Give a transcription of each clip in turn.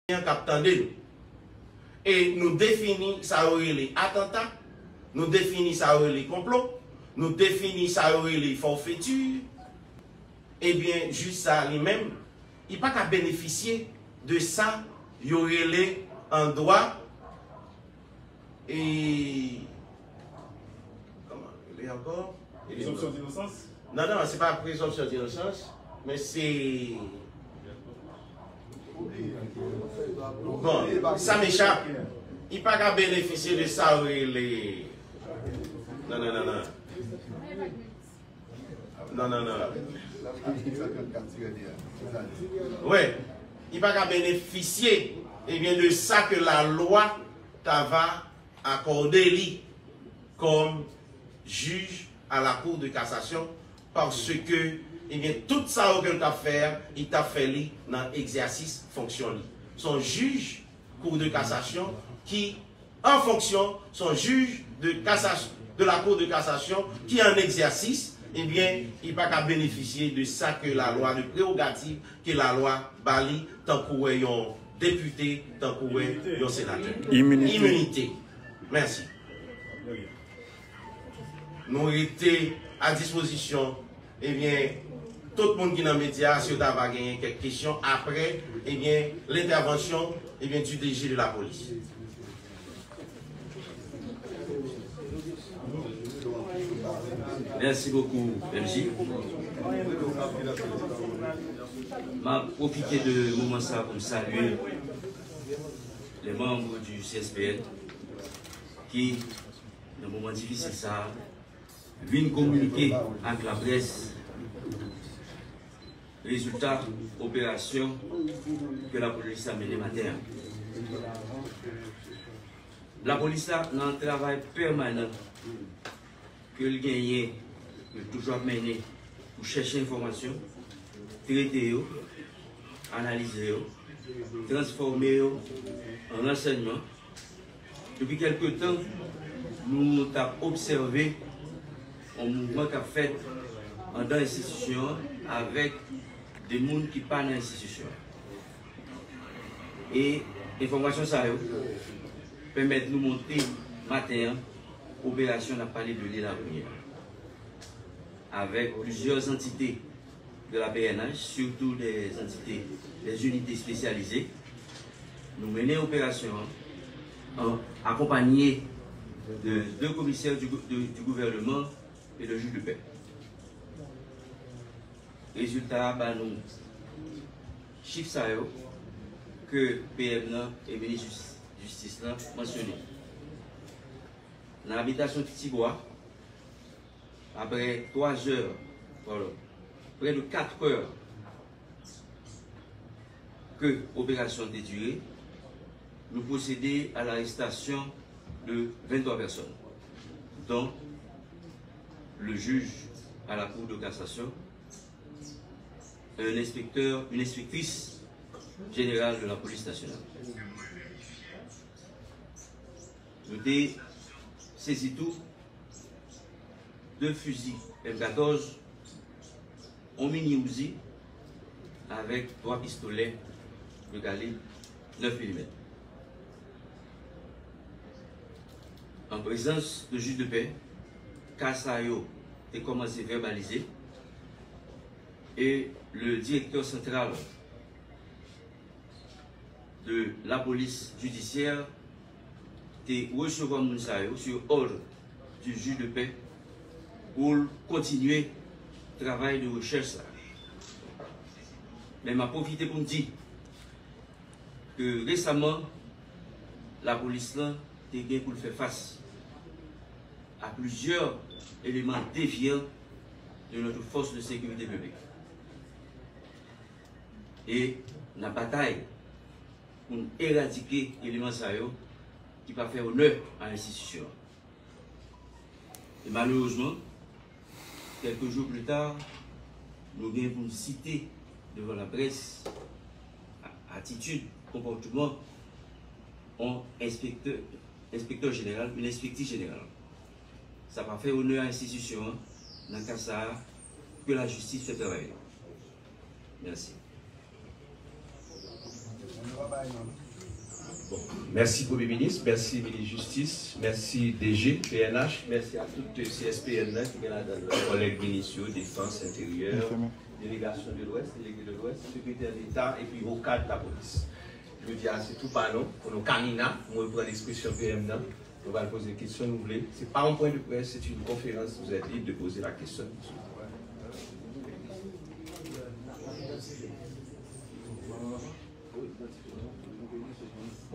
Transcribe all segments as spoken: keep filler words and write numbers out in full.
an k ap tande nou. E nou defini sa yo rele atanta, nou defini sa yo rele konplo, nou defini sa yo rele fòfeti, ebyen, jij sa a li menm, li pa ka benefisye de sa yo rele an dwa, e, kòman rele ankò? Prezonpsyon dinosans? Non, non, se pa prezonpsyon dinosans, men se, bon, sa m echape. Li pa ka benefisye de sa yo rele, non, non, non, non. Non, non, non. Wi, li pa ka benefisye, ebyen, de sa ke lalwa ta va akòde li kòm jij a la Cour de cassation, paske, ebyen, tout sa yo ke l t ap fè a, li t ap fè li nan egzèsis fonksyon li. Se yon jij Cour de cassation ki an fonksyon, se yon jij de cassation, de la Cour de cassation ki an egzèsis, ebyen, li pa ka benefisye de sa ke lalwa, de prerogativ ke lalwa ba li, tankou wè yon depite, tankou wè yon senatè. Iminite. Iminite. Mèsi. Nou rete a dispozisyon, ebyen, tout moun ki nan medya a, si yo ta va genyen kèk kesyon apre, ebyen, lentèvansyon, ebyen, du D G de la polis. Merci beaucoup, M J. M ap pwofite de moman sa pou m salye les membres du C S P N ki, nan moman difisil sa a, vin kominike ak laprès rezilta operasyon ke lapolis la mennen maten an. Lapolis la nan travay pèmanan ke l genyen, ke l toujou ap mennen pou chèche enfòmasyon, trete yo, analize yo, transfòme yo an ransèyman. Depi kèlke tan, nou t ap obsève yon mouvman k ap fèt anndan enstitisyon an avèk de moun ki pa nan enstitisyon an. E enfòmasyon sa yo pèmèt nou monte maten an operasyon n ap pale de li la kounye a, avèk plizyè antite de la P N H, surtout des entités, des unités spécialisées. Nou mennen operasyon an, an akonpanye de de komisè du, de, du gouvernement et de juge de paix. Rezilta a ba nou chif sa yo ke P M nan e minis jis-, jistis lan mansyone. Nan abitasyon Ti Bwa, apre twa zè, pardon, près de quatre heures ke operasyon an te dire, nou pwosede a larestasyon de venntwa pèsòn, dont le juge à la Cour de cassation, un inspecteur, une inspectrice générale de la police nationale. Nou te sezi tou de fizi M katòz, yon mini Uzi avèk twa pistolè de kalib nèf milimèt. An prezans de jij de pè, ka sa yo te kòmanse vèbalize e le direktè santral de la police judiciaire te resevwa moun sa yo sur ordre du juge de paix pou l kontinye travay de rechèch sa. Men m ap pwofite pou m di ke resaman, lapolis lan te gen pou l fè fas a plizyè eleman devyan de notre force de sécurité publique. E n ap batay pou n eradike eleman sa yo ki pa fè onè a enstitisyon an. E malerezman, kèlke jou pli ta, nou gen pou n site devan laprès a-, atitid, konpòtman yon enspektè, enspektè jeneral, yon enspektris jeneral. Sa pa fè onè a enstitisyon an, nan ka sa a, ke lajistis fè travay li. Mèsi. Bon, mèsi Premye Minis, mèsi Minis Jistis, mèsi D G P N H, mèsi a tout C S P N nan ki gen ladan l kòlèg minis yo, Defans, Enteryè, delegasyon de Lwès, delege de Lwès, sekretè deta epi wo kad lapolis. Jodi a, se tou pa nou, pou nou kamina, pou mwen pran ekspresyon P M nan, nou pral poze kesyon nou vle. Se pa yon pwen de près, se yon konferans, vous êtes libre de poser la question.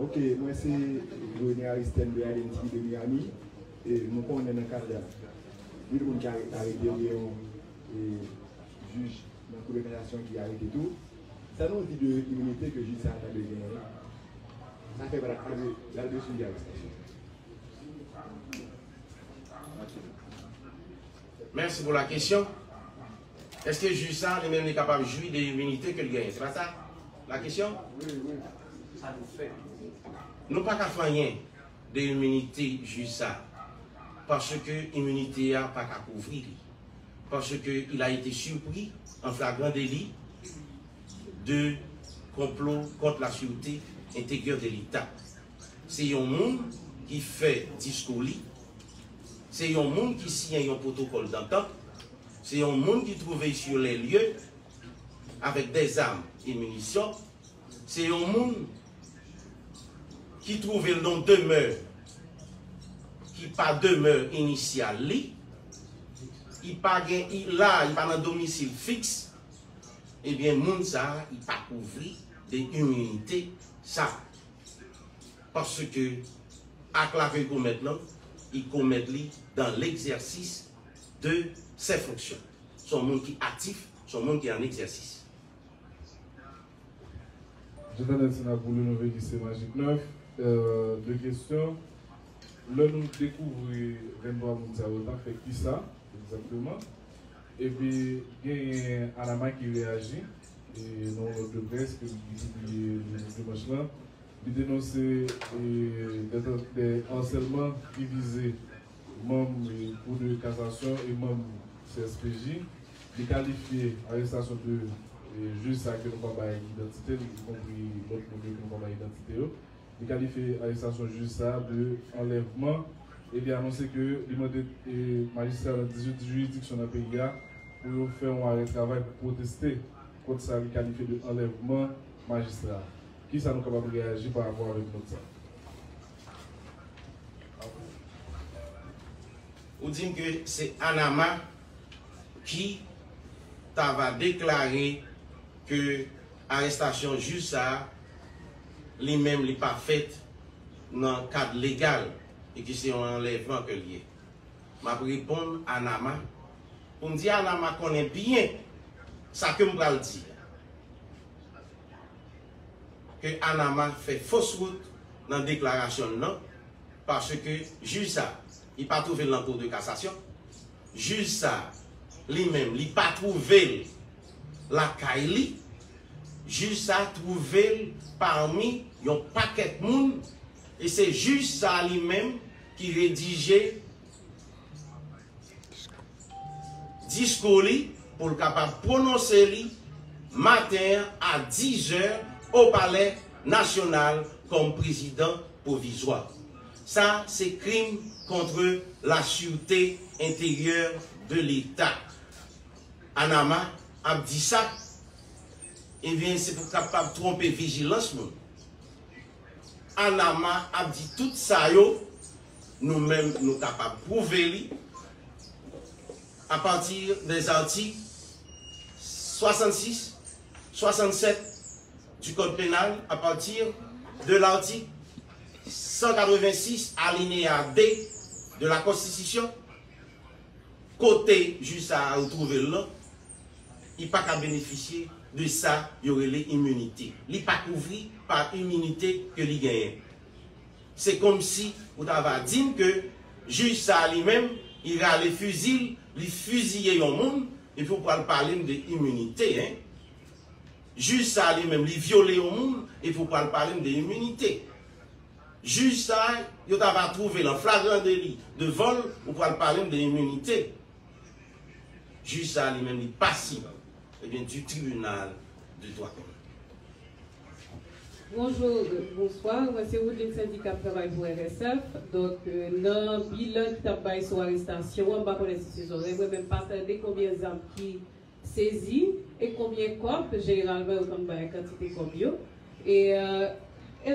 Ok, mwen se Rene Aristène de Identity de Miami. E nou konnen nan kad de moun ki arete, gen yon e, jij nan Kou de Kasasyon ki arete tou. Sa nou di de iminite ke jij sa a ta dwe genyen? Sa fè pral, pral de, pral de sou arestasyon. Mèsi pou la kesyon. Èske jij sa li menm li kapab jwi de iminite ke l genyen? Se pa sa la kesyon? Nou pa ka fè anyen de iminite jij sa, paske iminite a pa ka kouvri li, paske il a été surpris en flagrant délit de complot contre la sûreté intérieure de l'État. Se yon moun ki fè diskou li, se yon moun ki siyen yon pwotokòl dantant, se yon moun ki twouve sur les lieux avec des armes et munitions, se yon moun ki twouve l nan demè ki pa demè inisyal li, li pa gen, li la, li pa nan domisil fiks, ebyen, moun sa a, li pa kouvri de iminite sa. Paske ak la ke li komèt lan, li komèt li dans l'exercice de ses fonctions. Se yon moun ki aktif, se yon moun ki an egzèsis. Jean-Daniel Sénat pou Renove Lise Majik Nèf. De kesyon. Lè nou dekouvri venntwa moun sa yo, t ap fè kisa egzakteman? Epi genyen Anama ki reyaji nan yon nòt de près ke li pibliye jodi dimanch lan. Li denonse de, de, de ansèlman ki vize manm Kou de Kasasyon e manm C S P J. Li kalifye arestasyon de jij sa ke nou pa bay idantite l, ikonpri lòt moun yo ke nou pa bay idantite yo. Li kalifye arestasyon jij sa de anlèvman e li anonse ke li mande majistra nan dizuit jiridiksyon nan peyi a pou yo fè yon arè travay pou pwoteste kont sa li kalifye de anlèvman majistra a. Kisa nou kapab reyaji pa rapò avèk nòt sa? Ou di m ke se Anama ki ta va deklare ke arestasyon jij sa a, li menm li pa fèt nan kad legal e ke se yon anlèvman ke l ye. M ap reponn Anama pou m di Anama konnen byen sa ke m pral di a. Ke Anama fè fos wout nan deklarasyon l nan, paske jij sa, li pa twouve l nan Kou de Kasasyon. Jij sa, li menm, li pa twouve l lakay li. Jij sa twouve l pami yon pakèt moun, e se jij sa li menm ki redije diskou li pou l kapab pwononse li maten an a dizè o Palè Nasyonal kòm prezidan pwovizwa. Sa se krim contre la sûreté intérieure de l'État. Anama ap di sa, ebyen se pou kapab twonpe vijilans moun. Anama ap di tout sa yo, nou menm nou kapab pwouve li à partir des articles soixante-six, soixante-sept du Code pénal, à partir de l'article cent quatre-vingt-six, alinéa deux de la Constitution, kote jij sa a ou twouve l lan, li pa ka benefisye de sa yo rele iminite. Li pa kouvri pa iminite ke li genyen. Se kòmsi ou ta va di m ke jij sa a li menm, li rale fizi l, li fiziye yon moun, epi ou pral pale m de iminite, en? Jij sa a li menm, li vyole yon moun, epi ou pral pale m de iminite. Jij sa a, yo ta va twouve l an flagran deli de vòl, ou pral pale m de iminite. Jij sa a li menm, li pasib, ebyen, du tribunal de droit commun. Bonjou, bonswa. Mwen se Woodline Syndic k ap travay pou R S F. Donk, euh, nan bilan ki t ap bay sou arestasyon an, m pa konnen si se zòrèy mwen, men m pa tande konbyen zam ki sezi e konbyen kòb, jeneralman yo konn bay kantite kòb yo. E, euh,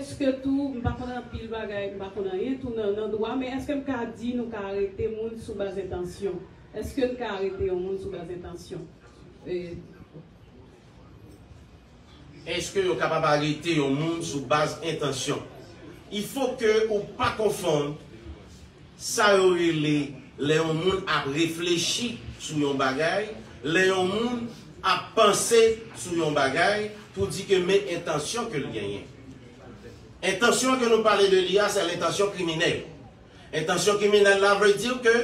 èske tou, m pa konn anpil bagay, m pa konn anyen tou nan, nan dwa, men èske m ka di nou ka arete moun sou baz entansyon? Èske n ka arete yon moun sou baz entansyon? E, Èske yo kapab arete yon moun sou baz entansyon? Il faut que ou pa konfonn sa yo rele lè yon moun ap reflechi sou yon bagay, lè yon moun ap panse sou yon bagay pou di ke men entansyon ke l genyen. Entansyon ke nou pale de li a, se lentansyon kriminèl. Entansyon kriminèl la vle di ke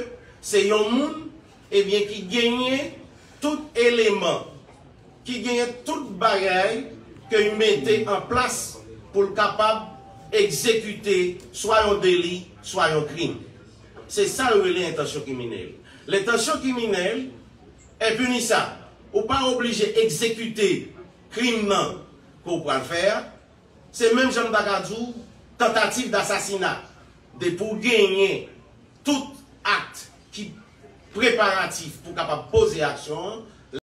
se yon moun, ebyen, ki genyen tout eleman, ki genyen tout bagay ke l mete an plas pou l kapab egzekite swa yon deli, swa yon krim. Se sa yo rele entansyon kriminèl. Lentansyon kriminèl est punissable. Ou pa oblije egzekite krim nan ke w pral fè a. Se menm jan m ta ka di w tantativ dasasina. Depi w genyen tout akt ki preparatif pou kapab poze aksyon an,